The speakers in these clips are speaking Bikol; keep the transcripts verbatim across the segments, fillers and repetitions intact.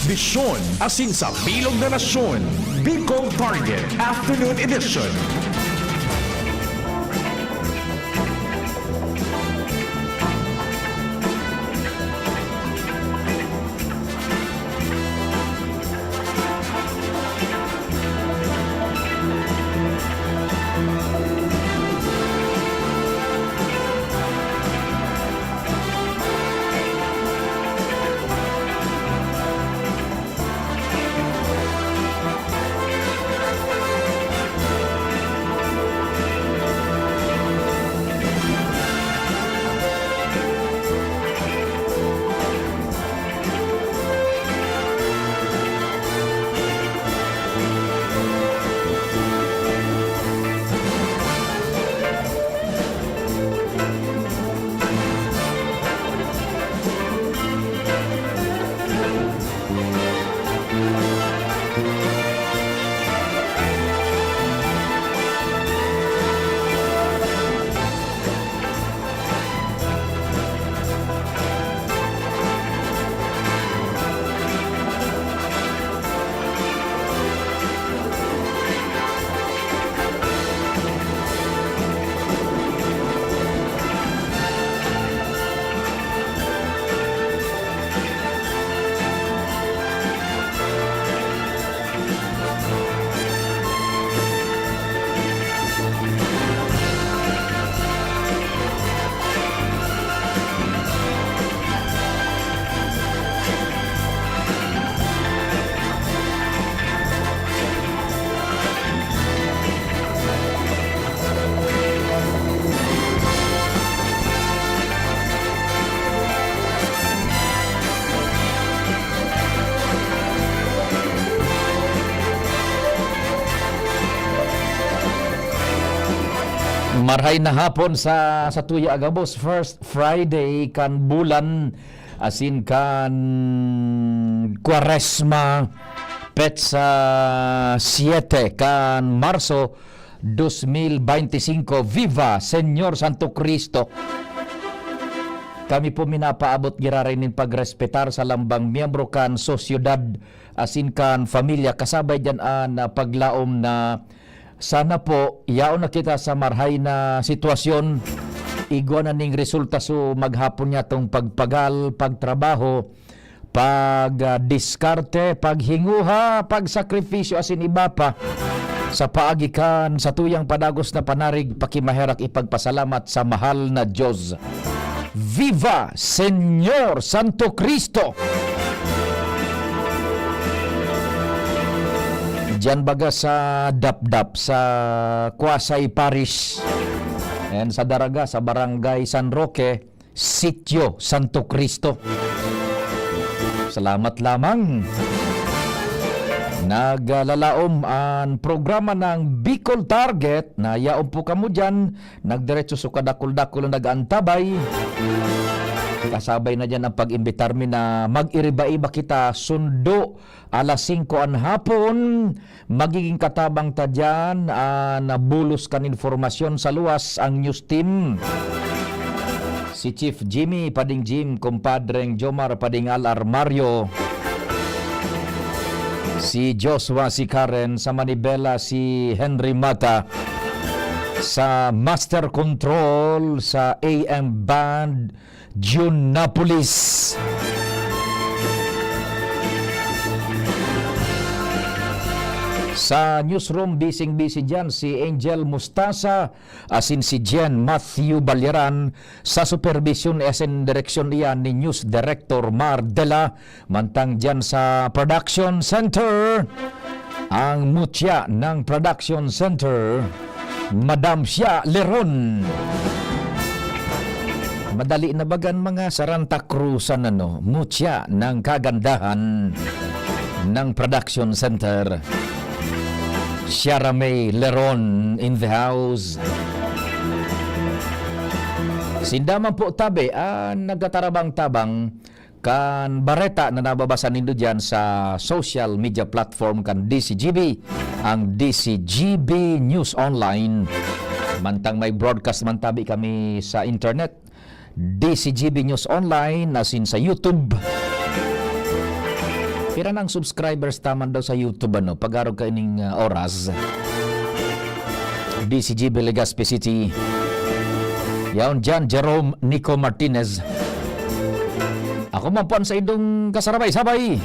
Bisyon asin sa bilog na nasyon, Bicol Target Afternoon Edition. Marhay na hapon sa, sa tuya, gabos, first Friday kan bulan, asin kan Kwaresma, petsa siete kan Marso, dos mil beinti singko. Viva Señor Santo Cristo! Kami po minapaabot giraray nin pagrespetar sa lambang miyembro kan sosyedad asin kan pamilya, kasabay diyan an, ah, paglaom na sana po yaon na kita sa marhay na sitwasyon, igwa na ning resulta so maghapon niyatong pagpagal, pagtrabaho, pag, ah, diskarte, paghinguha, pagsakripisyo asin iba pa sa paagi kan satuyang padagos na panarig, pakimaherak ipagpasalamat sa mahal na Diyos. Viva Señor Santo Cristo! Diyan baga sa Dapdap, sa Quasay Parish, and sa Daraga, sa Barangay San Roque, Sitio Santo Cristo. Salamat lamang. Naglalaom an programa ng Bicol Target na yaon po kamo diyan. Nagdiretso so kadakul-dakul na nag-aantabay. Kasabay na diyan ang pag-imbitar mi na mag-iriba-iba kita sundo alas singko an hapon. Magiging katabang ta diyan an bulos kan impormasyon sa luwas, ang news team. Si Chief Jimmy Pading Jim, Kumpadreng Jomar Pading Al Armario, si Joshua, si Karen, sa Manibela, si Henry Mata, sa Master Control, sa A M Band, Jun Napolis. Sa newsroom, bising-bisi diyan si Angel Mustasa asin si Jen Matthew Balyaran. Sa superbisyon asin direksyon iyan ni News Director Mar Dela. Mantang diyan sa Production Center, ang mutya ng Production Center, Madam Sia Leron. Madali na bagan mga Saranta Cruzan, ano, mutya ng kagandahan ng Production Center. Siara May Leron in the house. Sinda man po tabi, ah, nagtatarabang-tabang kan bareta na nababasa nindo diyan sa social media platform kan D C G B, ang D C G B News Online. Mantang may broadcast man tabi kami sa internet, D C G B News Online, asin sa YouTube. Pira na ang subscribers taman daw sa YouTube, ano, pag-arog kaining, ah, oras? D C G Legazpi City. Yaon diyan, Jerome Nico Martinez. Ako man po ang saindong kasarabay-sabay.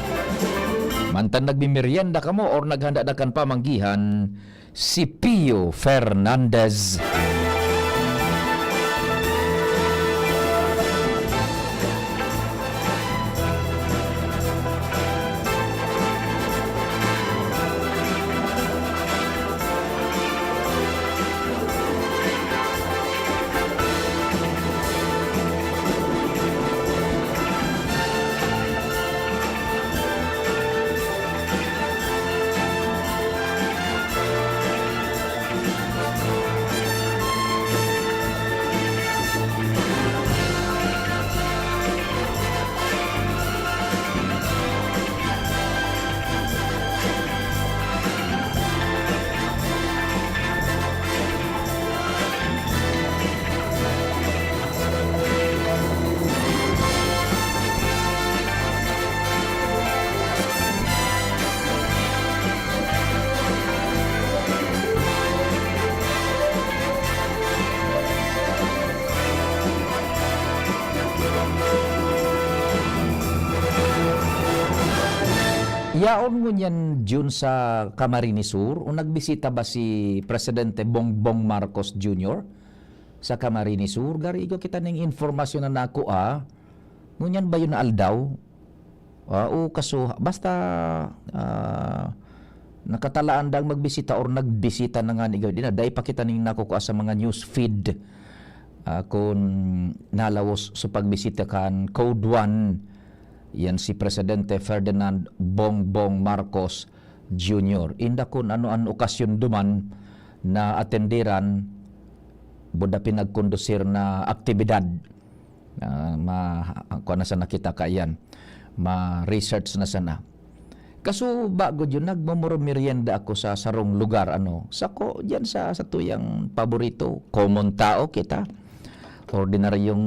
Mantan nagmimerienda kamo or naghanda na kan pamanggihan, si Pio Fernandez. Yaon ngunyan, Jun, sa Camarines Sur, o nagbisita ba si Presidente Bongbong Marcos Junior sa Camarines Sur? Gari igwa kita ning informasyon na nakua. Ngunyan ba yun na aldaw? Ah, o kaso, basta, ah, nakatalaan dang magbisita or nagbisita na nga ni, di na, dai pa kita ning nakukua sa mga news feed. Ah, kun nalawos sa pagbisita kan Code One, yan si Presidente Ferdinand Bongbong Marcos Junior. Inda kun ano an okasyon duman na atenderan, buda pinagkondusir na aktibidad. Ah, ma-, kuwan na sana kita kaiyan. Ma-research na sana. Kaso bago yun, nagmumuro-merienda ako sa sarong lugar, ano, sako, diyan sa, sa tuyang paborito, common tao kita. Ordinaryong,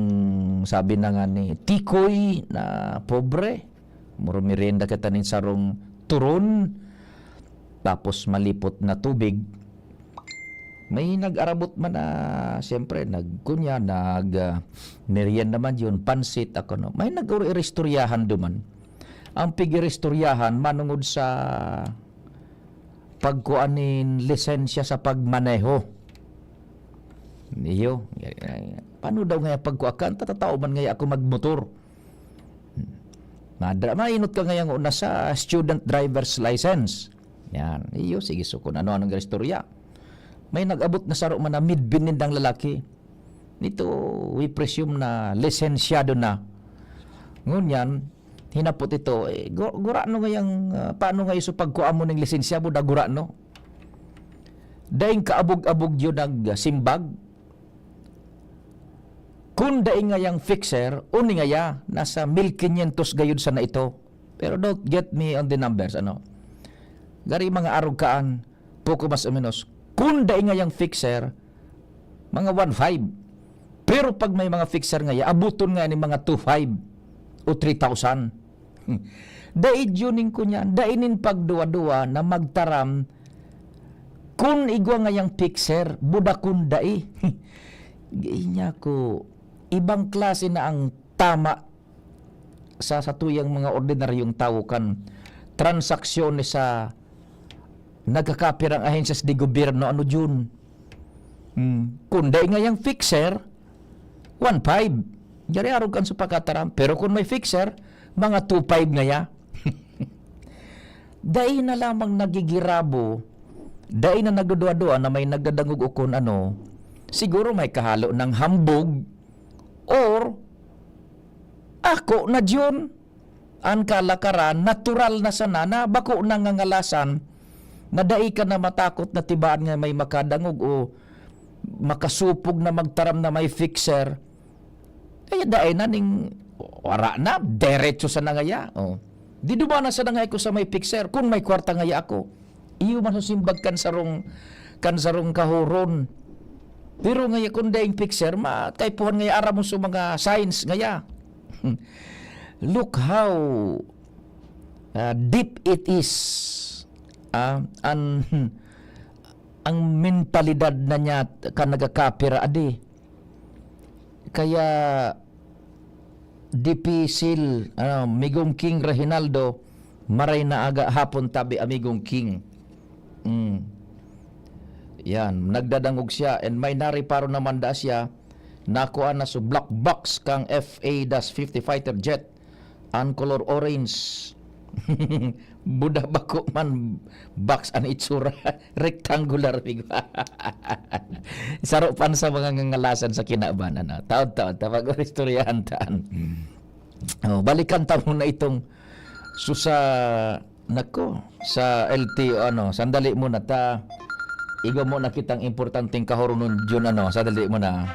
sabi na nga ni, tikoy na pobre. Muro-merienda kita nin sarong turon, tapos malipot na tubig. May nag-arabot man na, siyempre, nagkunya, nag, ah, merienda man yun, pansit, ako, no? May nag-iristoryahan duman. Ang pig-iristoryahan, manungod sa pagkuha nin lisensya sa pagmaneho. Iyo, paano daw ngaya pagkuha kan? Tatatao man ngaya ako magmotor. Madra, mainot ka ngayang una sa student driver's license. Yan. Iyo, sige, so kung ano-anong istorya. May nag-abot na saro man na midbin nindang lalaki. Nito, we presume na lisensyado na. Ngunyan, hinapot ito, eh, gu-, gurano ngayang, ah, paano nga iso pagkuha mo ning lisensya mo, da gurano? Daing kaabog-abog yun nagsimbag. Kun dai ngayang fixer, uni ngaya, nasa mil quinientos gayud sana ito. Pero don't get me on the numbers, ano. Gari mga arog kaan, poko mas o menos. Kun dai ngayang fixer, mga one five. Pero pag may mga fixer ngaya, abuton nga ni mga two five o three thousand. Dai yun ning kunya, dai nin pagduwa-duwa na magtaram kun igwa ngayang fixer, buda kun dai. Inya ko, ibang klase na ang tama sa satuyang mga ordinaryong tawo kan transaksyon sa nagkakapirang ahensyas de gobyerno, ano, Jun? Hmm. Kun dai ngayang fixer, one five. Gari arog kan sa pagkataram. Pero kun may fixer, mga two five ngaya. Dai na lamang nagigirabo, dai na nagdudwa-dwa na may nagdadangog o kun ano. Siguro may kahalo ng hambog or ako na Jun. An kalakaran, natural na sana na bako nangangalasan, na dai ka na matakot na tibaan nga may makadangog o makasupog na magtaram na may fixer. Kaya dai na ning, wara na, derecho sana ngaya. Oh. Di dumana sana ngaya ako sa may fixer, kun may kwarta ngaya ako. Iyo man sa simbag kan sarong, kan sarong kahoron. Pero ngaya kun daing fixer, ma-, kaipuhan ngaya aram mo sa mga signs ngaya. Look how Ah, deep it is. Ah, an, ang mentalidad na niya kan nagkakapira adi. Kaya dipisil, ano, Migong King Reginaldo, maray na aga hapon tabi, Amigong King. Mm. Yan, nagdadangog siya and may nariparo naman da siya, nakuha na su black box kang F A dash fifty fighter jet. An kolor orange. Buda bako man box an itsura. Rectangular, migo. Saro pa sa mga ngangalasan sa kinaban, ano. Taon-taon, ta pag-oristoryahan taan. Oh, balikan ta muna itong susa, nako, sa L T O, ano. Sandali muna ta. Igwa muna kitang importanteng kahoronon dyan, ano. Sandali muna.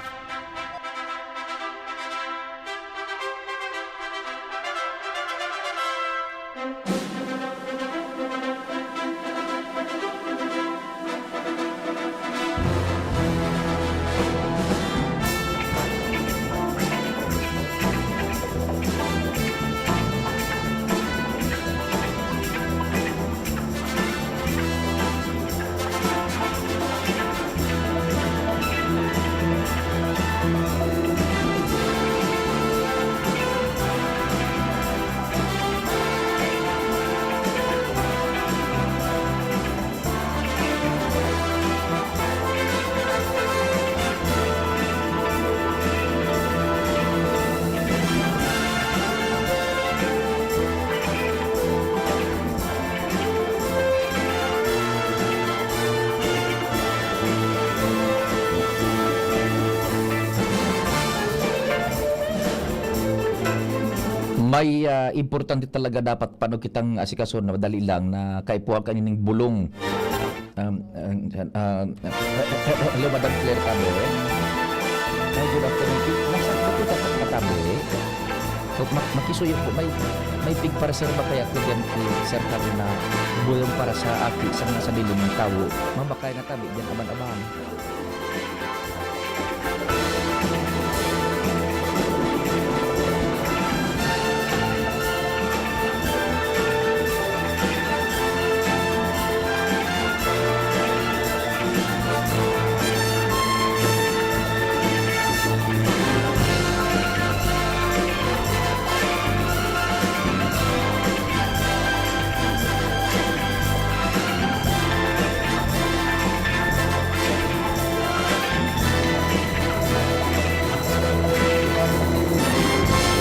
May, ah, importante talaga dapat pano kitang asikaso na madali lang na kaipuhan kanining bulong. Um, ah, ah, ah, hello, Madam Claire Cabe. Hi, good afternoon. Nasa, nasa, nasa, nasa, Mak-, makisuyo po, may, may pigpareserba kaya ko diyan kay Sir Carlo na bulong para sa aki, sa mga sabiling tawo. Mabakay na tabi diyan, aban-aban.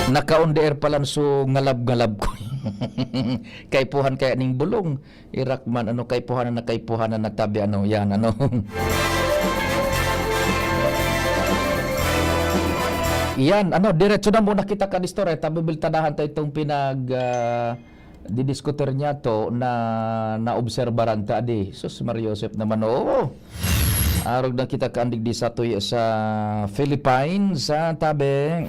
Naka-on the air pala, so ngalab-ngalab ko. Kaipuhan kaya ning bulong. Irak man, ano, kaipuhanan na, kaipuhanan na tabi, ano, yan, ano. Yan, ano, diretso na muna kita kan istorya. Tabi, biltadahan ta itong pinag, ah, didiskutir niya to na naobserbaran ta, di. Sus, Maria Joseph naman, oo. Arog na kita kaandig di sa tuyo sa Philippines, sa tabi.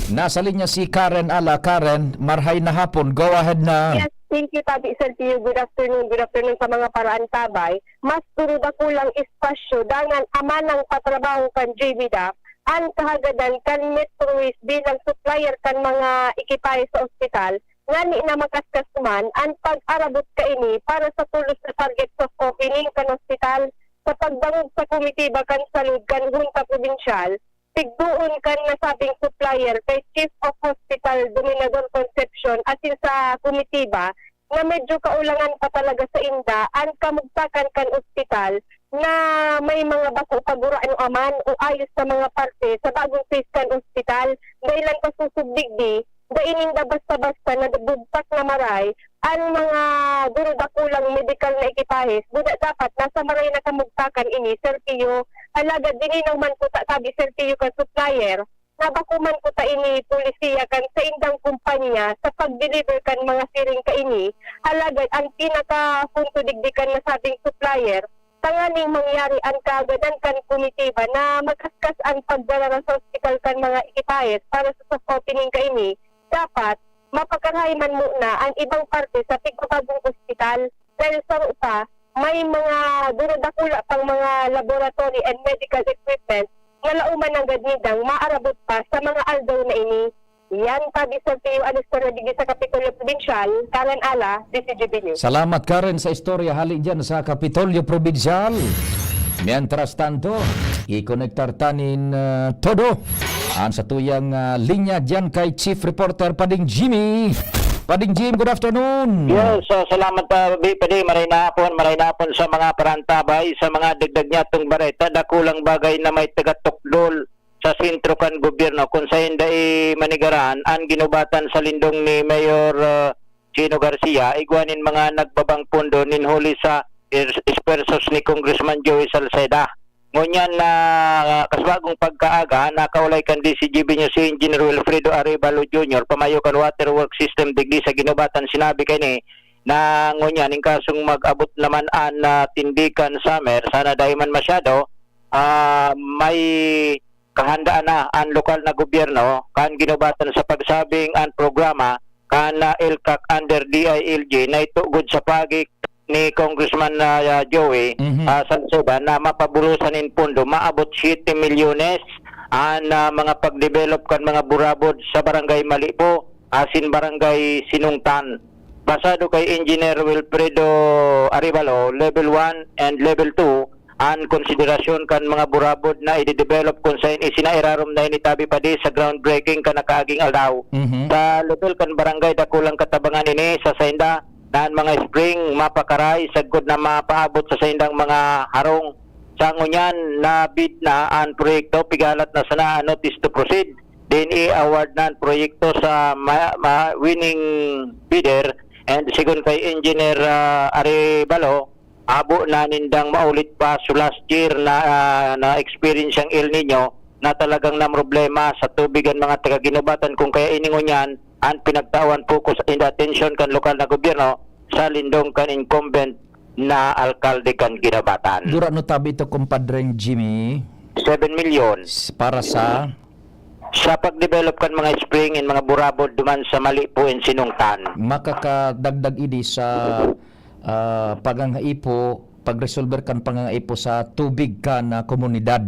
Nasa linya si Karen Ala. Karen, marhay na hapon. Go ahead na. Yes, thank you, Tabi Sergio. Good afternoon. Good afternoon sa mga paraantabay. Mas durudakulang espasyo, dangan amanang patrabaho kan J V D A, an kahagadan kan Metroways bilang supplier kan mga ekipahe sa ospital, ngani na makaskas man an pag-arabot kaini para sa tolos na target sa opening kan ospital. Sa pagdangog sa komitiba kan salud kan Hunta Probinsyal, tigdoon kan nasabing supplier kay Chief of Hospital Dominador Concepcion asin sa komitiba na medyo kaulangan pa talaga sainda an kamugtakan kan ospital na may mga bako pa gurano aman o ayos na mga parte sa bagong phase kan ospital. Dahilan pa susog digdi, dai ninda basta-basta nabubugtak na maray an mga durudakulang medikal na ekipahes. Buda dapat nasa maray na kamugtakan ini, Sir Pio. Alagad dininaw man kuta tabi, Sir Pio, kan supplier, na bako man kuta ini polisiya kan saindang kumpanya sa pag-deliver kan mga siring kaini. Alagad ang pinaka-punto digdi kan nasabing supplier, tanganing mangyari an kaagadan kan komitiba na makaskas an pagdara sa ospital kan mga ekipahes para sa soft opening kaini, dapat mapagkarahay man muna an ibang parte sa pigbabagong ospital, dahil saro pa, may mga duradakula pang mga laboratory and medical equipment na lauman nanggad nindang maarabot pa sa mga aldaw na ini. Yan tabi sa Tio Alis Corradigue sa Kapitolyo Probinsyal, Karen Ala, D C G B News. Salamat, Karen, sa istorya hali dyan sa Kapitolyo Probinsyal. Mientras tanto, ikonektar tanin, ah, todo an satuyang, ah, linya diyan kay Chief Reporter Pading Jimmy. Pading Jim, good afternoon. Yes, ah, salamat, ah, B P D. Maray na hapon, maray na hapon sa mga parantabay, sa mga dagdag niya itong bareta. Dakulang bagay na may tagatukdol sa sentro kan gobyerno, kung saen dai manigaran an ginubatan sa lindong ni Mayor, ah, Gino Garcia, igwa nin mga nagbabang pondo nin huli sa es-, esfuerzos ni Congressman Joey Salceda. Ngunyan na kasbagong pagkaaga, nakaulay kan D C G B News si Engineer Wilfredo Arevalo Junior, pamayo kan waterworks system digdi sa ginubatan. Sinabi kaini na ngunyan, in kasong mag-abot naman an, ah, tindi kan summer, sana dai man masyado, ah, may kahandaan na an lokal na gobyerno kan ginubatan sa pagsabing an programa kan, ah, ELCAC under D I L G na itugod sa pagi ni Congressman, ah, Joey, Mhm. ah, Salceda na mapabulosan nin pondo, maabot siyete milyones an, ah, mga pagdevelop kan mga burabod sa Barangay Malipo asin Barangay Sinungtan. Basado kay Engineer Wilfredo Arevalo, Level one and Level two an konsiderasyon kan mga burabod na i-develop, kun saen isinairarom na ini tabi pa di sa groundbreaking kan nakaaging aldaw. Mhm. Sa level kan barangay, dakulang katabangan ini sa sainda na an mga spring mapakaray sagkod na mapaabot sa saindang mga harong. Sa ngunyan, na-bid na an proyekto, pigalat na sana an notice to proceed. Then i-award na an proyekto sa ma-, ma-, winning bidder. And sigon kay Engineer, ah, Arevalo, habo na nindang maulit pa. So last year na, ah, na-experience ang El Niño na talagang namroblema sa tubig ang mga taga Guinobatan. Kung kaya ini ngunyan, an pinagtawan focus and atensyon kan lokal na gobyerno sa lindong kan incumbent na alkalde kan Guinobatan. Gurano tabi ito, kumpadreng Jimmy? Seven million. S-, para sa? Sa pagdevelop kan mga spring and mga burabod duman sa Malipo and Sinungtan. Makakadagdag idi sa, ah, pagangaipo, pagresolber kan pangangaipo sa tubig kan, ah, komunidad.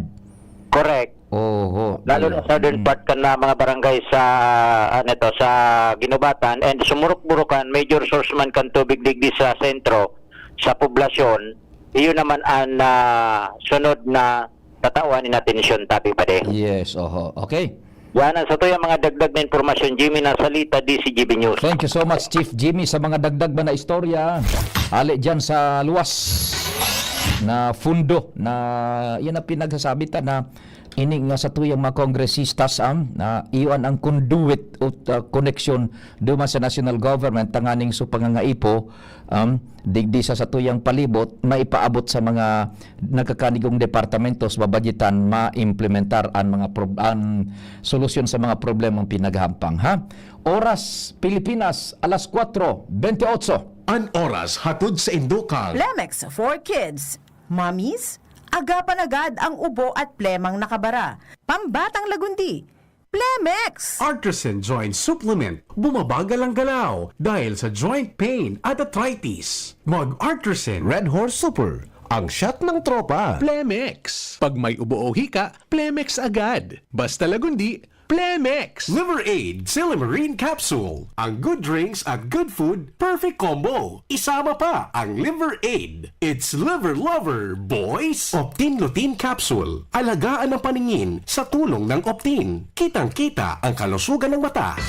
Correct. Oho. Lalo na sa southern Mm. part kan na mga barangay sa, ano to, sa Guinobatan and Sumurok-burukan, major source man kan tubig digdi sa sentro, sa poblasyon. Iyon naman ang, ah, sunod na tatawan nin atensyon, tabi pa di. Yes, oho. Okay. Yan ang satuyang mga dagdag na impormasyon, Jimmy, na salita, D C G B News. Thank you so much, Chief Jimmy, sa mga dagdag man na istorya. Ali dyan sa luwas na fundo na yan ang pinagsasabi ta na ini nga satuyang mga kongresistas, am, na iyon ang conduit o, uh, koneksyon duman sa national government tanganing so pangangaipo, um, digdi sa satuyang palibot, maipaabot sa mga nagkakanigong departamentos, babadyetan, maimplementar an mga prob-, an solusyon sa mga problemang pinaghahampang, ha? Oras, Pilipinas, alas kwatro bente otso. An oras hatod sa Indokal. Plemex for Kids. Mommies, agapan agad ang ubo at plemang nakabara. Pambatang lagundi, Plemex! Artisan Joint Supplement. Bumabagal ang galaw dahil sa joint pain at arthritis. Mag Artisan Red Horse Super, ang shot ng tropa. Plemex. Pag may ubo o hika, Plemex agad. Basta lagundi, Plemex! Liver Aid Silymarin Capsule. Ang good drinks at good food, perfect combo. Isama pa ang Liver Aid. It's Liver Lover, boys! Optin Lutein Capsule. Alagaan ang paningin sa tulong ng Optin. Kitang-kita ang kalusugan ng mata.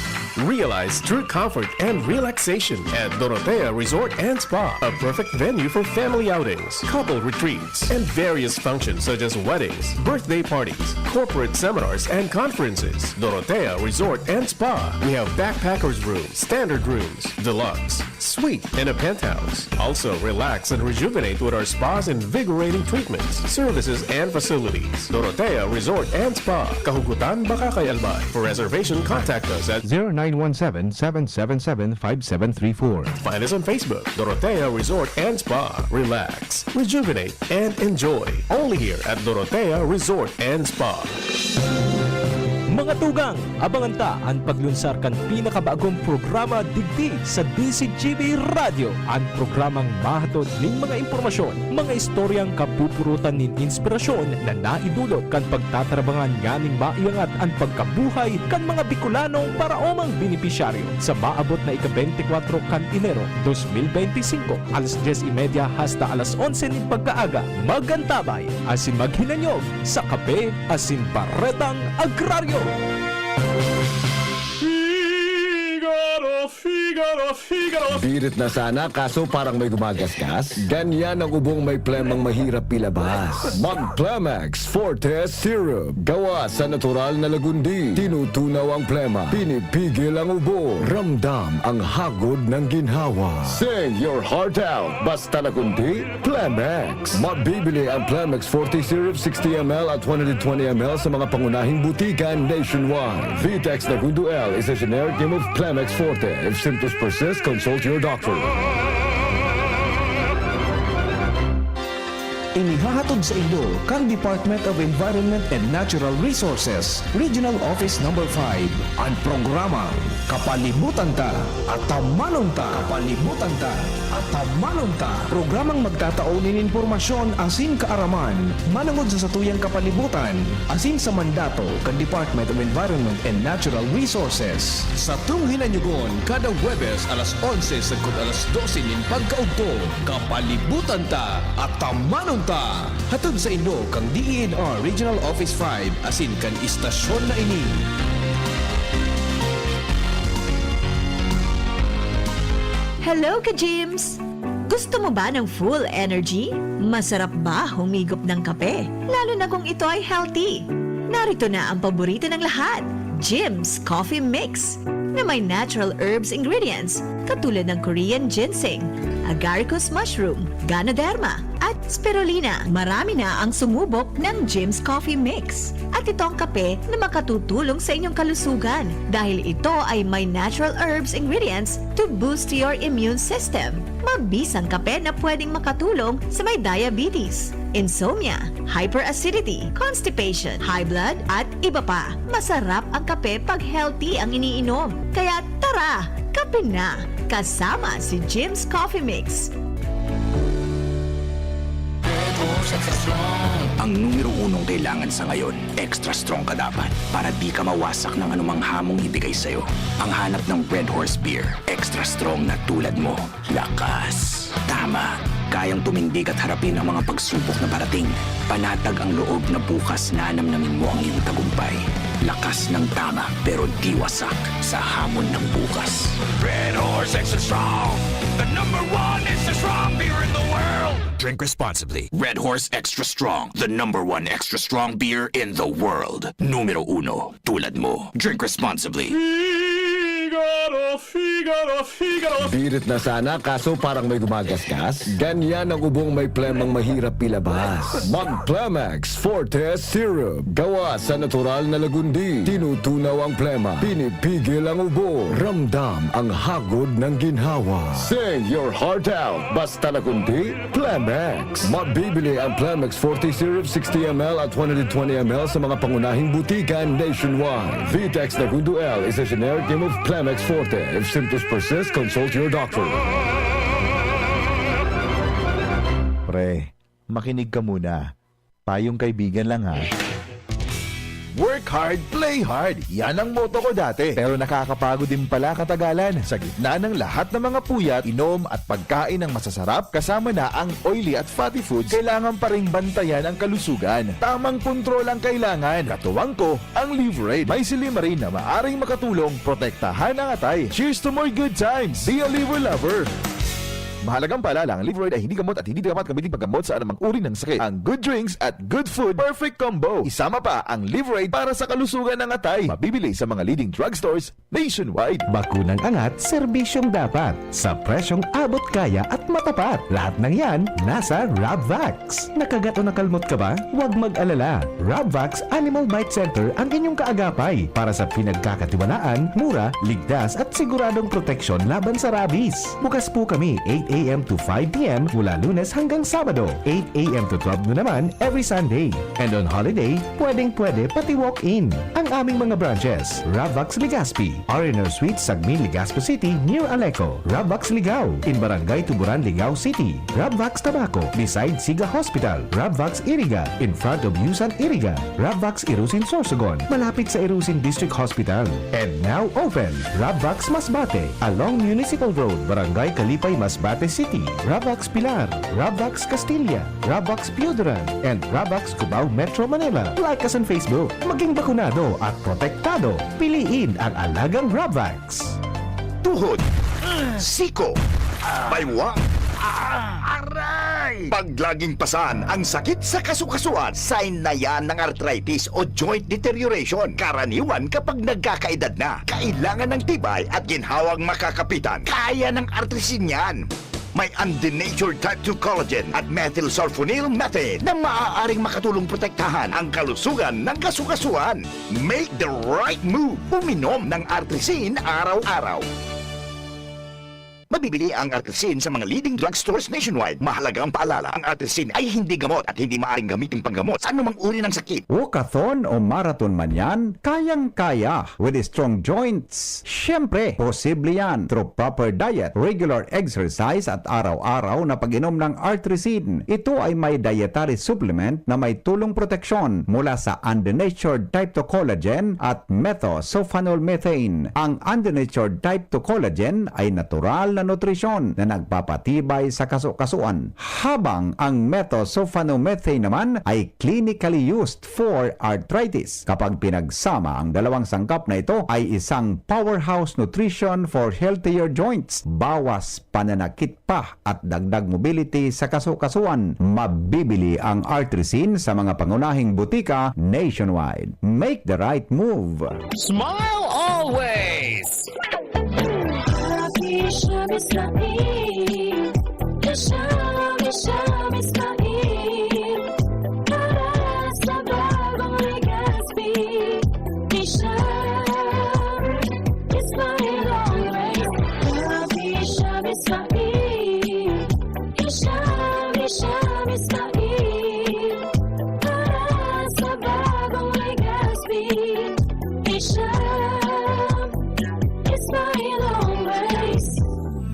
Realize true comfort and relaxation at Dorotea Resort and Spa, a perfect venue for family outings, couple retreats, and various functions such as weddings, birthday parties, corporate seminars, and conferences. Dorotea Resort and Spa. We have backpackers room, standard rooms, deluxe, suite, and a penthouse. Also, relax and rejuvenate with our spa's invigorating treatments, services, and facilities. Dorotea Resort and Spa, Kahugutan, Bacacay, Albay. For reservation, contact us at zero nine one seven, seven seven seven, five seven three four. Find us on Facebook, Dorotea Resort and Spa. Relax, rejuvenate, and enjoy. Only here at Dorotea Resort and Spa. Mga tugang, abangan ta an paglunsar kan pinakabagong programa digdi sa D Z G B Radyo, an programang mahatod nin mga impormasyon, mga istoryang kapupurutan nin inspirasyon na naidulot kan pagtatarabangan nganing maiangat an pagkabuhay kan mga Bicolanong paraomang benepisyaryo. Sa maabot na ika-beintikwatro kan Enero dos mil beintisinko, alas dyes y media hasta alas onse nin pagkaaga, mag-antabay asin maghinanyog sa Kape asin Baretang Agraryo. Figaro, Figaro, Figaro. Birit na sana, kaso parang may gumagasgas. Ganyan ang ubong may plemang mahirap ilabas. Mag-Plemex Forte Syrup. Gawa sa natural na lagundi. Tinutunaw ang plema. Pinipigil ang ubo. Ramdam ang hagod ng ginhawa. Sing your heart out. Basta lagundi, Plemex. Mabibili ang Plemex Forte Syrup sixty M L at one hundred twenty M L sa mga pangunahing butika nationwide. Vitex Nagundo L is a generic name of Plemex Forte. If symptoms persist, consult your doctor. Inihahatod saindo kan Department of Environment and Natural Resources, Regional Office Number Five, an programang Kapalibutan Ta, Atamanon Ta. Kapalibutan Ta, Atamanon Ta. Programang magtatao nin impormasyon asin kaaraman manongod sa satuyang kapalibutan asin sa mandato kan Department of Environment and Natural Resources. Satong hinanyugon kada Huwebes alas onse sagkod alas dose nin pagkaugto, Kapalibutan Ta, Atamanon Ta. Hatod saindo kan D E N R Regional Office Five asin kan istasyon na ini. Hello, ka-Jims! Gusto mo ba ng full energy? Masarap ba humigop ng kape? Lalo na kung ito ay healthy. Narito na ang paborito ng lahat, Jims Coffee Mix, na may natural herbs ingredients katulad ng Korean ginseng, agaricus mushroom, ganoderma, at spirulina. Marami na ang sumubok ng Jims Coffee Mix. At ito ang kape na makatutulong sa inyong kalusugan dahil ito ay may natural herbs ingredients to boost your immune system. Mabisang kape na pwedeng makatulong sa may diabetes, insomnia, hyperacidity, constipation, high blood, at iba pa. Masarap ang kape pag healthy ang iniinom. Kaya tara, kape na! Kasama si Jims Coffee Mix. Ang numero unong kailangan sa ngayon, extra strong ka dapat para di ka mawasak ng anumang hamong ibigay sa'yo. Ang hanap ng Red Horse Beer, extra strong na tulad mo. Lakas, tama, kayang tumindig at harapin ang mga pagsubok na parating. Panatag ang loob na bukas nanamnamin mo ang iyong tagumpay. Lakas ng tama, pero di wasak sa hamon ng bukas. Red Horse Extra Strong, the number one extra strong beer in the world. Drink responsibly. Red Horse Extra Strong, the number one extra strong beer in the world. Numero uno, tulad mo. Drink responsibly. Figaro, Figaro, Figaro. Birit na sana, kaso parang may gumagasgas. Ganyan ang ubong may plemang mahirap ilabas. Mag-Plemex Forte Syrup. Gawa sa natural na lagundi. Tinutunaw ang plema. Pinipigil ang ubo. Ramdam ang hagod ng ginhawa. Sing your heart out. Basta lagundi, Plemex. Mabibili ang Plemex Forte Syrup sixty M L at one hundred twenty M L sa mga pangunahing butika nationwide. Vitex Nagundo L is a generic name of Plemex Forte. If symptoms persist, consult your doctor. Pre, makinig ka muna. Payong kaibigan lang, ha. Work hard, play hard. Yan ang motto ko dati. Pero nakakapagod din pala katagalan. Sa gitna ng lahat ng mga puyat, inom at pagkain ng masasarap, kasama na ang oily at fatty foods, kailangan pa ring bantayan ang kalusugan. Tamang kontrol ang kailangan. Katuwang ko, ang Liverade. May silymarin na maaring makatulong protektahan ang atay. Cheers to more good times! Be a Liver Lover! Mahalagang paalala, ang Liverade ay hindi gamot at hindi dapat gamitin paggamot sa anumang uri ng sakit. Ang good drinks at good food, perfect combo. Isama pa ang Liverade para sa kalusugan ng atay. Mabibili sa mga leading drugstores nationwide. Bakunang angat, serbisyong dapat, sa presyong abot kaya at matapat. Lahat ng yan, nasa Rabvax. Nakagat o nakalmot ka ba? Huwag mag-alala. Rabvax Animal Bite Center ang inyong kaagapay para sa pinagkakatiwalaan, mura, ligtas at siguradong proteksyon laban sa rabies. Bukas po kami eight a.m. to five p.m. mula Lunes hanggang Sabado, eight a.m. to twelve noon naman every Sunday. And on holiday, pwedeng-pwede pati walk-in. Ang aming mga branches, Ravvax Legazpi, R and R Suite, Sagmin, Legazpi City, near Aleco, Ravvax Ligao, in Barangay Tuburan, Ligao City, Ravvax Tabaco, beside Siga Hospital, Ravvax Iriga, in front of Yusan Iriga, Ravvax Irusin Sorsogon, malapit sa Irusin District Hospital. And now open, Ravvax Masbate, along Municipal Road, Barangay Kalipay, Masbate City, Ravvax Pilar, Ravvax Castilla, Ravvax Pioduran, and Ravvax Cubao, Metro Manila. Like us on Facebook. Maging bakunado at protektado. Piliin ang alagang Ravvax. Tuhod, siko, baywang, aray! Pag laging pasan ang sakit sa kasukasuan, sign na yan ng arthritis o joint deterioration. Karaniwan kapag nagkakaedad na, kailangan ng tibay at ginhawang makakapitan. Kaya ng Artrisin yan. May undenatured type two collagen at methylsulfonyl methane na maaaring makatulong protektahan ang kalusugan ng kasukasuan. Make the right move. Uminom ng Artrisin araw-araw. Mabibili ang Artrisin sa mga leading drugstores nationwide. Mahalaga ang paalala, ang Artrisin ay hindi gamot at hindi maaaring gamitin panggamot sa anumang uri ng sakit. Walkathon o marathon man yan, kayang-kaya with strong joints. Siyempre, posible yan through proper diet, regular exercise at araw-araw na pag-inom ng Artrisin. Ito ay may dietary supplement na may tulong proteksyon mula sa undenatured type two collagen at methosulfonol methane. Ang undenatured type two collagen ay natural na nutrisyon na nagpapatibay sa kasukasuan, habang ang methosulfonol methane naman ay clinically used for arthritis. Kapag pinagsama, ang dalawang sangkap na ito ay isang powerhouse nutrition for healthier joints, bawas pananakit pa at dagdag mobility sa kasukasuan. Mabibili ang Artrisin sa mga pangunahing butika nationwide. Make the right move! Smile always! Happy Shabbos Na'im. Hashem, Hashem Israel. Para sa bagong Legazpi. Hashem Israel always. Happy Shabbos Na'im. Hashem, Hashem Israel. Para sa bagong Legazpi. Hashem Israel always.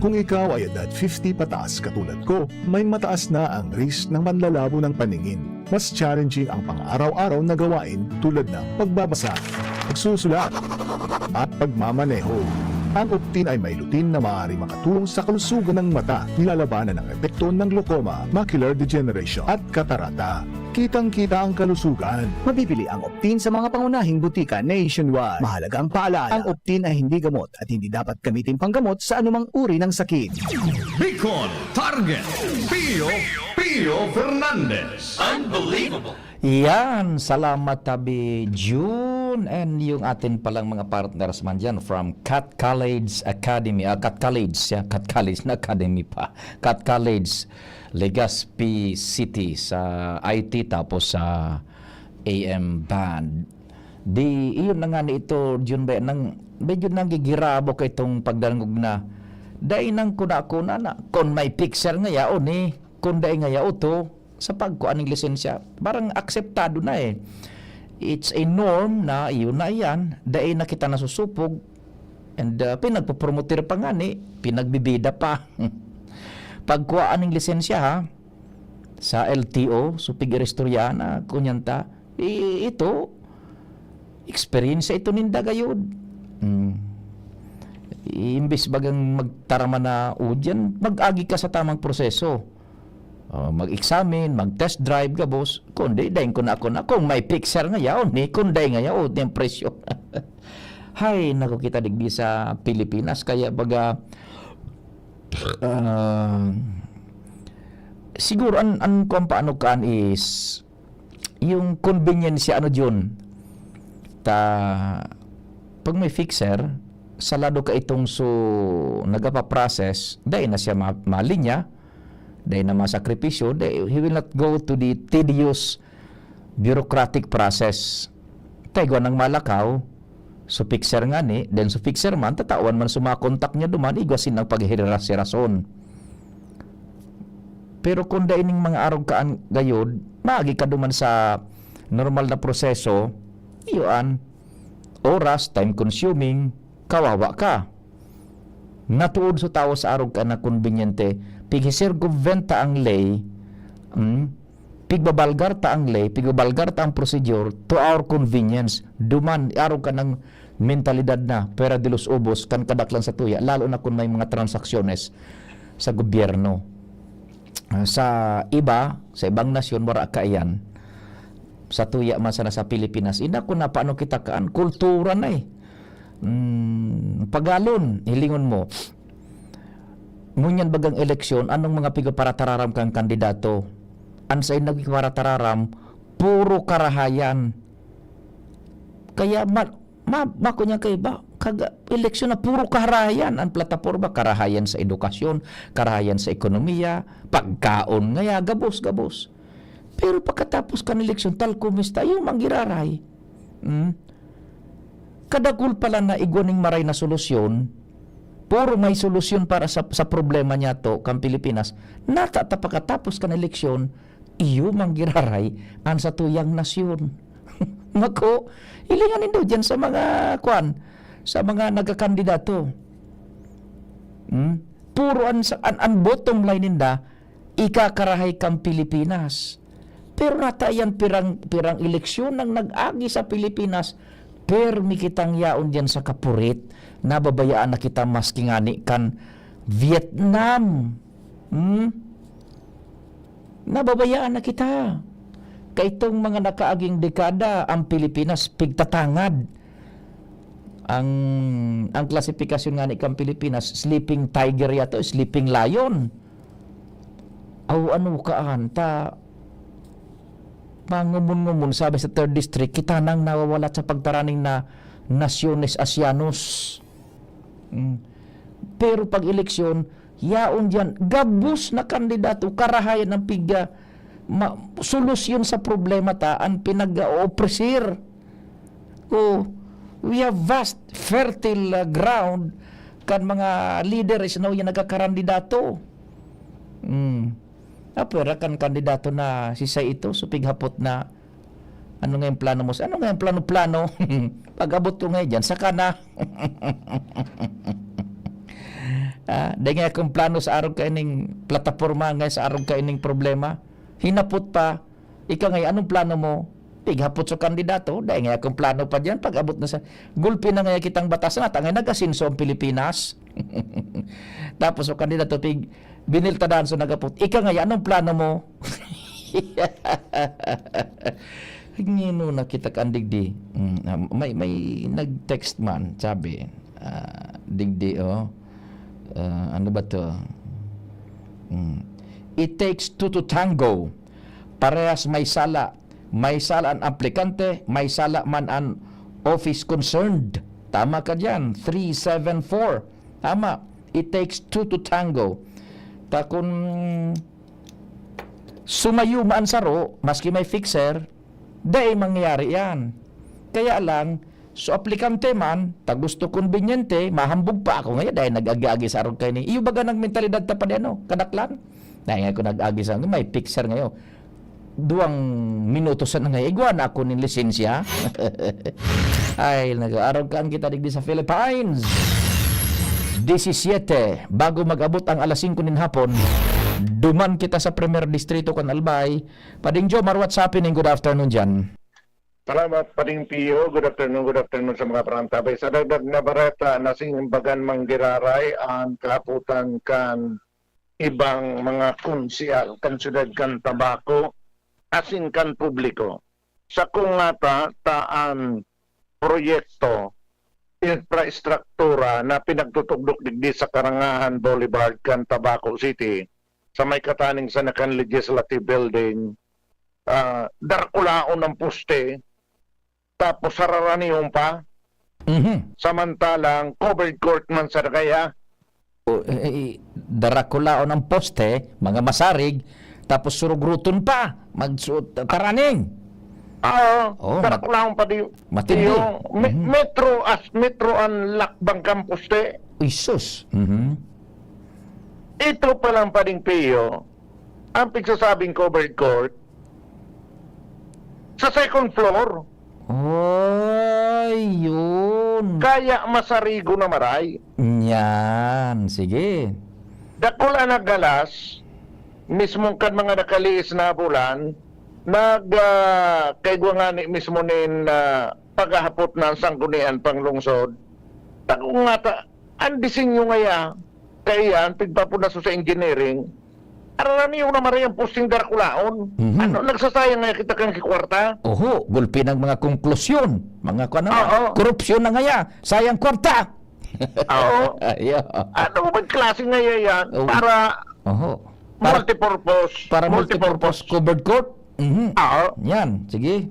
Kung ikaw ay edad fifty pataas katulad ko, may mataas na ang risk ng panlalabo ng paningin. Mas challenging ang pang-araw-araw na gawain tulad ng pagbabasa, pagsusulat, at pagmamaneho. Ang Optin ay may lutein na maaari makatulong sa kalusugan ng mata, nilalabanan ang epekto ng glaucoma, macular degeneration, at katarata. Kitang-kita ang kalusugan. Mabibili ang Optin sa mga pangunahing butika nationwide. Mahalaga ang paalala, ang Optin ay hindi gamot at hindi dapat gamitin panggamot sa anumang uri ng sakit. Bicol Target, Pio, Pio Fernandez. Unbelievable. Yan, salamat, Tabi June. And yung atin palang mga partners man dyan from Cat College Academy, ah, Cat College, yeah, Cat College na Academy pa. Cat College, Legazpi City sa I T, tapos sa A M band. Di, iyon na nga ni ito, June ba, nang medyo nanggigirabo ka itong pagdangog na, dai nang kuna-kuna na, kung may fixer nga yaon eh, kung dai nga yaon to, sa pagkuha ng lisensya, parang akseptado na eh. It's a norm na iyon na iyan, dai na kita nasusupog, and uh, pinagpopromoter pa nga ni, pinagbibida pa. Pagkuhaan ng lisensya ha, sa L T O, supig iristorya na, kunyan ta, i-, ito, experience ito ninda gayud. Hmm. Imbis bagang magtarama na udyan, mag-agi ka sa tamang proseso. Oh, mag-examine, mag-test drive gabos, kundi dahil ko na ako na, kung may fixer nga yaon, eh, kung dahil nga yaon, yung presyo. Hay, naku, kita digdi sa Pilipinas, kaya baga, ah, siguro, an, an, kung paano kaan is, yung convenience, ano, Jun, ta, pag may fixer, salado ka itong so, nagapa-process, dahil na siya ma-, malinya, dahil na masakripisyo, dahil he will not go to the tedious bureaucratic process. Taigwa nang malakaw, so fixer nga ni, then so fixer man, tatawan man sumakontak niya duman, igwa sinang paghiras-hirason. Pero kung dai ning mga arog kaan gayod, maagi ka duman sa normal na proseso, iyo an oras, time consuming, kawawa ka. Natuod sa tawo sa arog ka na konbinyente, pighisirkumventa ang ley, hmm? Pigbabalgar ta ang ley, pigbabalgar ta ang prosedure to our convenience. Duman, arog ka ng mentalidad na, pera de los ubos, kan kadaklan sa tuya, lalo na kung may mga transaksyones sa gobyerno. Ah, sa iba, sa ibang nasyon, wara kaiyan. Sa tuya man sana sa Pilipinas, ina ko na paano kita kaan, kultura na eh. Mm, pagalon, hilingon mo, ngunyan bagang eleksyon, anong mga pigaparatararam kang kandidato? An sain nagpaparatararam, puro karahayan. Kaya ma-, ma-, makunya kaiba, kaga, eleksyon na puro karahayan. Ang plataporma, karahayan sa edukasyon, karahayan sa ekonomiya, pagkaon, ngaya gabos, gabos. Pero pagkatapos kan eleksyon, tal kumista, iyo man giraray. Hmm? Kadakul pala na igwa ning maray na solusyon, puro may solusyon para sa, sa problema niya to, kan Pilipinas, nata ta pagkatapos kan eleksyon, iyo man giraray an satuyang nasyon. Mako, hilingan nindo diyan sa mga, kwan, sa mga nagkakandidato. Hmm? Puro an, sa, an, an bottom line ninda, ikakarahay kan Pilipinas. Pero nata iyan pirang, pirang eleksyon nang nag-agi sa Pilipinas, permi kitang yaon diyan sa kapurit, nababayaan na kita maski ngani kan Vietnam. Hmm? Nababayaan na kita. Kaitong mga nakaaging dekada, ang Pilipinas pigtatangad. Ang, ang klasifikasyon ngani kan Pilipinas, sleeping tiger yato, sleeping lion. Aw, ano kaan, ta, mangumon-ngumon, sabi sa third district, kita nang nawawalat sa pagtaraning na Naciones Asianos. Mm. Pero pag eleksyon, yaon diyan, gabos na kandidato, karahayan ang piga, ma-, solusyon sa problema ta, ang pinag-opresir. Oh, we have vast, fertile, uh, ground kan mga leader is now yan nagkakarandidato. Hmm. Ah, pwera kan kandidato na si Say ito, so pighapot na, "Ano nga yung plano mo? Ano nga yung plano-plano?" Pag-abot ko ngayon dyan, saka na. Ah, dai nga akong plano sa arog kaining plataporma, nga sa arog kaining problema. Hinapot pa, "Ika ngayon, anong plano mo?" Pighapot sa kandidato, dai nga akong plano pa diyan. Pag-abot na sa, gulpi na nga kitang batas na, ta nga nag-asenso ang Pilipinas. Tapos sa kandidato, pig-, biniltadahan sa nagapot, "Ika ngayon, anong plano mo?" Ngino na kita kan digdi. Mm, ah, may, may nag-text man, sabi, ah, digdi, oh. Ah, ano ba to? Mm. It takes two to tango. Parehas may sala. May sala an aplikante, may sala man an office concerned. Tama ka diyan, three seven four. Tama. It takes two to tango. Ta kun sumayo man saro, maski may fixer, dai mangyayari yan. Kaya lang, so aplikante man, ta gusto konbinyente, mahambog pa ako ngayon, dahil nag-agi-agi sa arog kaini. Iyo baga nang mentalidad ta pa di ano, kadaklan? Dahil nga ako nag-agi sa, may fixer ngayon. Duwang minutos na ngayon, igwa na ako nin lisensya. Ay, nag-aarog kaan kita digdi sa Philippines. Disisiete, bago mag-abot ang alas singko nin hapon, duman kita sa Primer Distrito kan Albay. Pading Jomar, what's happening? Good afternoon dyan. Salamat, Pading Pio. Good afternoon, good afternoon sa mga parantabay. Sa dagdag na bareta, nasimbagan manggiraray ang kahapotan kan ibang mga konsehal kan siyudad kan Tabaco asin kan publiko. Sa kung ngata ta an proyekto, infrastruktura na pinagtutugdok digdi sa Karangahan Boulevard kan Tabaco City, sa may kataning sa nakan Legislative Building, ah, darakulaon ang poste, tapos sararanihon pa. Mhm. Samantalang covered court man sa kaya. O, eh, eh, darakulaon ang poste, mga masarig, tapos surugroton pa, magsuot, taraning. Oo, oh, mat-, darakulaon pa di-, matindi. Yung me-, mhm. Metro as, metro ang lakbang kang poste. Uy, sus. Mhm. Ito pa lang, Pading Pio, ang pigsasabing covered court, sa second floor. Ay, yun. Kaya masarigo na maray. Yan, sige. Dakul an naggalas, mismong kan mga nakaliis na bulan, nag, ah, kaigwa ngani mismo nin, ah, paghahapot na an sanggunian panglungsod. Tako nga ta, an disenyo ngaya, kaiyan, pigpapunaso sa engineering, araraniyo na maray ang posting Darakulaon. Mhm. Ano, nagsasayang ngaya kita kan kwarta? Oho, gulpi ng mga konklusyon, mga kuwan na, Oo. korupsyon na ngaya, sayang kwarta. Oo. Ayo. Ano bang klase ngaya yan? Oo. Para Oho. Para, multipurpose. Para multipurpose Multipurpose. covered court? Mhm. Oo. Yan, sige.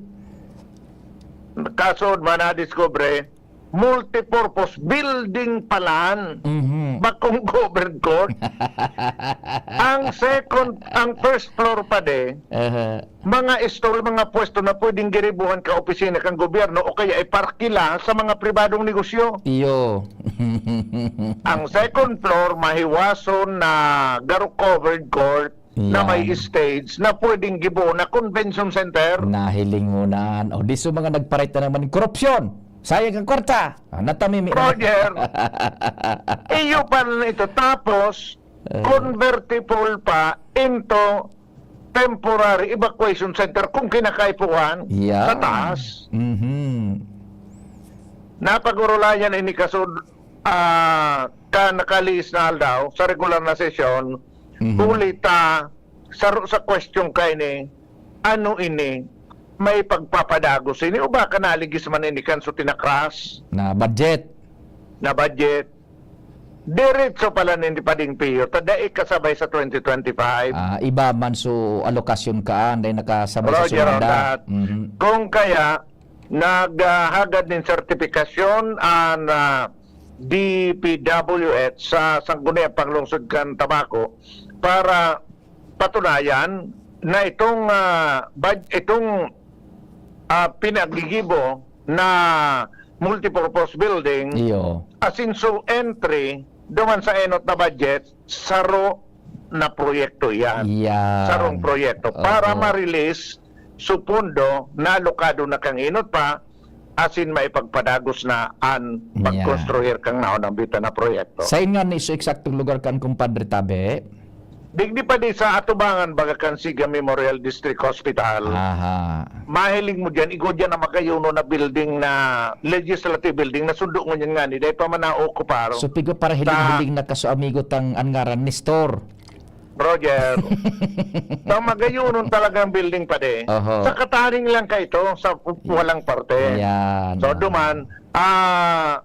Kaso, man, nadiskubre, multipurpose building palan. Mhm. Bakong covered court. Ang second, ang first floor pa de, Aha. mga stall, mga pwesto na pwedeng giribuhan ka opisina kan gobyerno o kaya iparkila sa mga pribadong negosyo. Iyo. Ang second floor, mahiwason na garo covered court na may Yan. stage na pwedeng gibo na convention center. Nahiling mo na. O, di so mga nagparita naman ng korupsyon. Sayang ang kwarta. Ah, natamimi naman. Roger, iyo pa na ito. Tapos, Eh. convertible pa into temporary evacuation center kung kinakaipuhan Yan. sa taas. Mhm. Napag-urulayan ini kasud, ah, ka nakaliis na aldaw sa regular na sesyon, Mhm. huli ta saro sa question kaini, ano ini, may pagpapadagos ini o baka naligis man ini kan so tinakras Na budget. na budget? Diretso pala nin pading piyo, ta dai kasabay sa twenty twenty-five. Ah, iba man so alokasyon kaan, dai nakasabay sa Roger on sumanda. that. Mhm. Kung kaya, naghahagad nin sertipikasyon an, ah, D P W H sa Sangguniang Panglungsod kan Tabaco para patunayan na itong, ah, bad-, itong, ah, pinagigibo na multipurpose building, Iyo. asin so entry duman sa enot na budget, saro na proyekto iyan. Iyan. Sarong proyekto para Oho. ma-release so pondo na alokado na kan enot pa, asin maipagpadagos na an Yeah. pagkonstruir kan naunang bitan na proyekto. Sain nga ni so eksaktong lugar kan, Compadre Tabe? Digdi pa di sa atubangan, baga kan Siga Memorial District Hospital. Aha. Mahiling mo diyan, igwa diyan na magayuno na building na legislative building na sundo ngunyan ngani, dai pa man naokupar. So, pigo para Sa hiling-hiling na kaso, amigo, tang an ngaran, Nestor. Roger. Sa magayunon talagang building pa di. Oho. Sa kataning lang ka ito, sa walang parte. Yan, So, oho. duman, ah,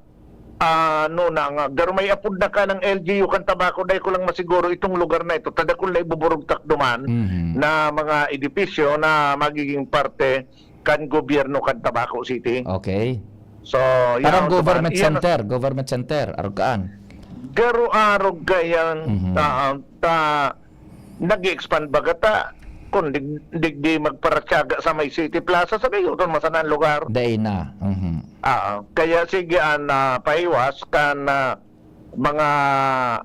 ah, ano na nga, garo may apod na ka ng L G U kan Tabaco, dai ko lang masiguro itong lugar na ito, tadakul na ibuburugtak duman Mhm. na mga edipisyo na magiging parte kan gobyerno kan Tabaco City. Okay. So, Parang yan, government duman, iyan, center, government center, arog kaan. Garo arog ka yan, Mhm. ta, ta, nag-expand baga ta, kung dig-, digdi magparatyaga sa may City Plaza, sa gayoton masanang lugar. Dai na. Mhm. Ah, kaya sige, an, ah, pahiwas kan, ah, mga,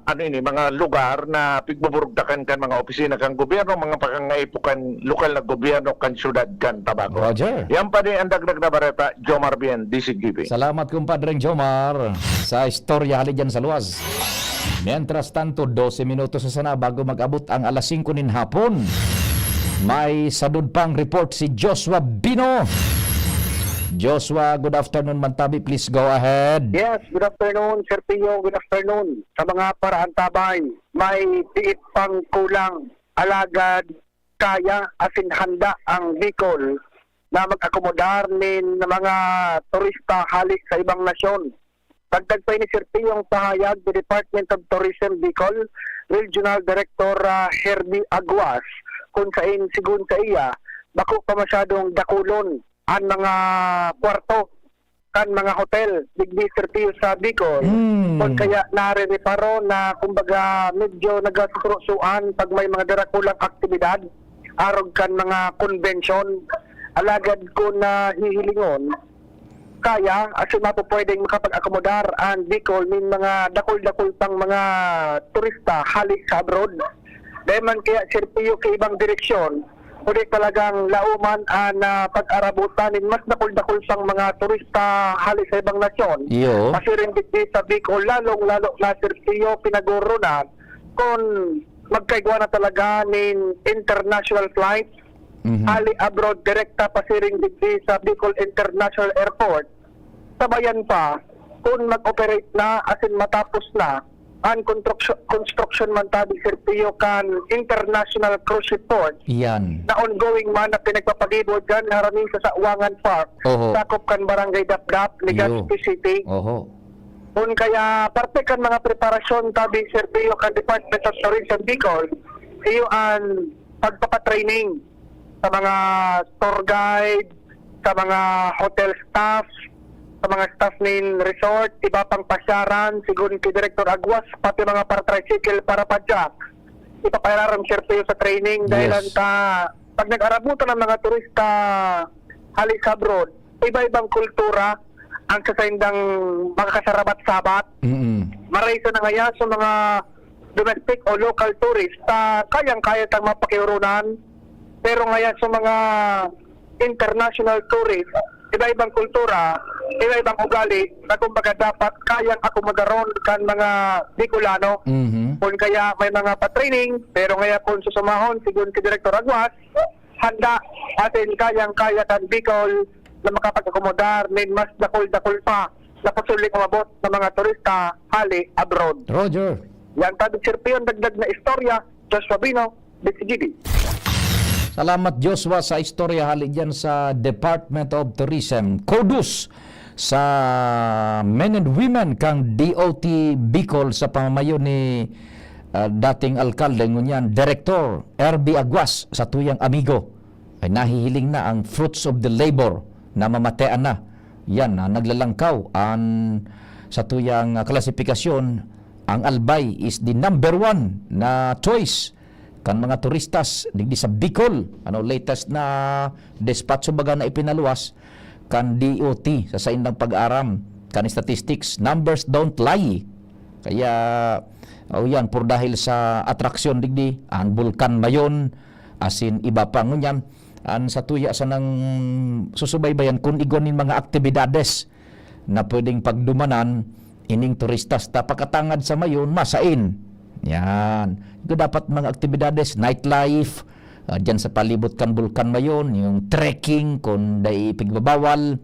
ano ini, mga lugar na pigbuburugtakan kan mga opisina kan gobyerno, mga pakangaipo kan lokal na gobyerno kan siyudad kan Tabaco. Roger. Yan pa din ang dagdag na bareta, Jomar Bien, D C G B. Salamat, Compadre Jomar, sa istorya hali dyan sa luwas. Mientras tanto, dose minutos na sana bago mag-abot ang alas singko nin hapon. May sadod pang report si Joshua Bino. Joshua, good afternoon man tabi. Please go ahead. Yes, good afternoon, Sir Pio. Good afternoon. Sa mga paraantabay, may biit pang kulang. Alagad, kaya asin handa ang Bicol na mag-akomodar nin mga turista hale sa ibang nasyon. Dagdag pa ini, Sir Pio, ang pahayag ni Department of Tourism Bicol Regional Director, ah, Herbie Aguas, kung sain, sigon sa iya, bako pa masyadong dakulon an mga kwarto kan mga hotel digdi, Sir Pio, sa Bicol. Hmm. Kun kaya narireparo na, kumbaga, medyo nagasusurosuan pag may mga darakulang aktibidad, arog kan mga konbensyon. Alagad kun, ah, hihilingon, kaya, asin mapupwedeng makapag-akomodar an Bicol nin mga dakul-dakul pang mga turista hale sa abroad. Dai man kaya, Sir Pio, ki ibang direksyon, kundi talagang laoman an, ah, pag-arabutan nin mas dakul-dakul pang mga turista hale sa ibang nasyon. Iyo. Pasiring digdi sa Bicol, lalong-lalo na, Sir Pio, pinagoronan kun magkaigwa na talaga nin international flight Mhm. hale abroad, direkta pasiring digdi sa Bicol International Airport. Sabayan pa, kun mag-operate na asin matapos na an construction, construction man tabi, Sir Pio, kan International Cruise Ship Port Iyan. na ongoing man na pinagpapalibot diyan harani sa Sawangan Park, Oho. sakop kan Barangay Dapdap, Legazpi Iyo. City. Oho. Kun kaya parte kan mga preparasyon tabi, Sir Pio, kan Department of Tourism Bicol, iyo an pagpapatraining sa mga tour guide, sa mga hotel staff, sa mga staff nin resort, iba pang pasyaran, sigon ki Direktor Aguas, pati mga para-tricycle, para-padyak. Ipapairarom, Sir Pio, sa training dahil Yes. ang ta-, pag nag-arabutan ang mga turista hale sa abroad, iba-ibang kultura ang sa saindang makakasarabat-sabat. Mm. Maray sa nangaya sa mga domestic o local tourist, ah, kayang-kaya tang mapakioronan. Pero ngaya sa mga international tourist, iba-ibang kultura, iba-ibang ugali, na kumbaga dapat kayang akomodaron kan mga Bicolano. Mhm. Kun kaya may mga pa-training, pero ngaya kun susumahon, sigon ki Direktor Aguas, handa asin kayang-kaya kan Bicol na makapag-akomodar nin mas dakul-dakul pa na posibleng umabot na mga turista hale abroad. Roger. Yan tabi, Sir Pio, an dagdag na istorya, Joshua Bino, D C G B. Salamat, Joshua, sa istorya hale diyan sa Department of Tourism. Kudos sa men and women kan D O T Bicol sa pamamayo ni, ah, dating alkalde, ngunyan direktor, R B Aguas, sa tuyang amigo. Ay nahihiling na ang fruits of the labor na mamatean na. Yan, ah, naglalangkaw an sa tuyang, ah, klasifikasyon, ang Albay is the number one na choice kan mga turistas digdi sa Bicol. Ano, latest na despacho baga na ipinaluwas kan D O T sa saindang pag-aaram kan statistics. Numbers don't lie. Kaya, oh, yan, por dahil sa atraksyon digdi, ang Bulkan Mayon, asin iba pa. Ngunyan, an satuya sanang susubaybayan kun igwa nin mga aktibidades na pwedeng pagdumanan ining turistas ta pakatangad sa Mayon, masain. Yan. Ito dapat mga aktibidades, nightlife, ah, dyan sa palibot kan Bulkan Mayon, yung trekking, kung dai ipigbabawal,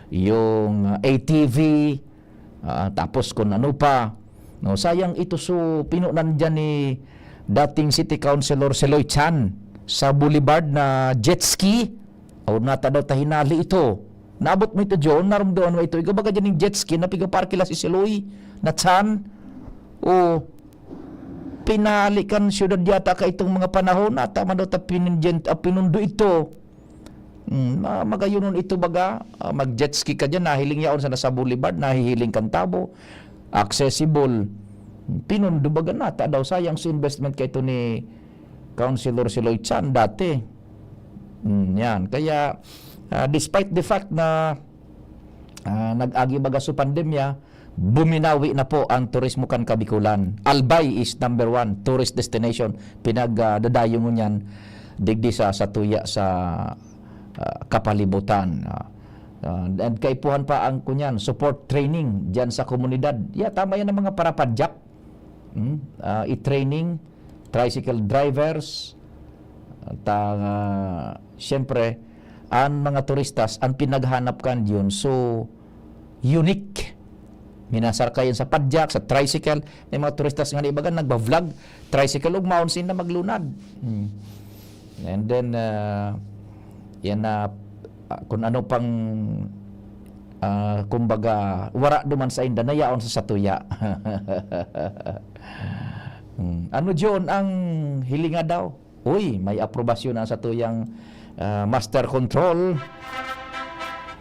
yung, ah, A T V, ah, tapos kung ano pa. No, sayang ito, so, pinunan dyan ni dating City Councilor Seloy Chan sa Boulevard na jet ski. O, nata daw ta hinali ito. Naabot mo ito, John? Narumduman mo ito? Ikaw baga dyan yung jet ski na pigaparke la si Seloy na Chan? O, pinali kan syudad yata ka itong mga panahon. Nata man daw ta pinindyan, ah, pinundo ito. Hmm, ma-, magayunon ito baga. Ah, mag-jet ski ka dyan, nahiling yaon sa nasa Boulevard, nahihiling kan tabo. Accessible. Pinundo baga nata daw. Sayang sa investment kay ito ni Councilor Seloy Chan dati. Hmm, yan. Kaya, ah, despite the fact na, ah, nag-agi baga sa pandemya, buminawi na po ang turismo kan Kabikulan. Albay is number one tourist destination. Pinag, ah, dadayo ngunyan digdi sa, sa tuya sa, ah, kapalibutan. Ah, ah, and kaipuhan pa ang kunyan, support training dyan sa komunidad. Yeah, tama yan ang mga parapadyak. Hmm? Ah, i-training, tricycle drivers, at, ah, siyempre, ang mga turistas, ang pinaghanap kan yun. So, unique. Minasarkay yan sa padyak, sa tricycle. May mga turistas nga na ibaga, nagba-vlog, tricycle, ug maon sinda maglunad. Hmm. And then, ah, yan na, ah, kung ano pang, ah, kumbaga, wara duman sa inda, nayaon sa satuya. Hmm. Ano, John, ang hilinga daw? Uy, may aprobasyon na sa tuyang, ah, master control.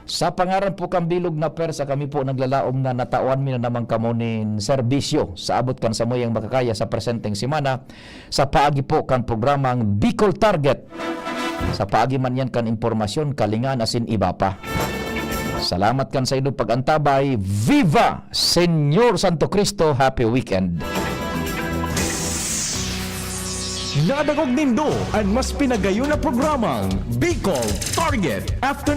Sa pangaran po kang bilog na pwersa, kami po naglalaom na natawan mi na naman kamo nin serbisyo sa abot kan samuyang makakaya sa presenteng semana, sa paagi po kan programang Bicol Target. Sa paagi man yan kan impormasyon, kalingan asin iba pa. Salamat kan saindong pag-antabay. Viva Señor Santo Cristo! Happy weekend! Nadangog nindo an mas pinagayon na programang Bicol Target Afternoon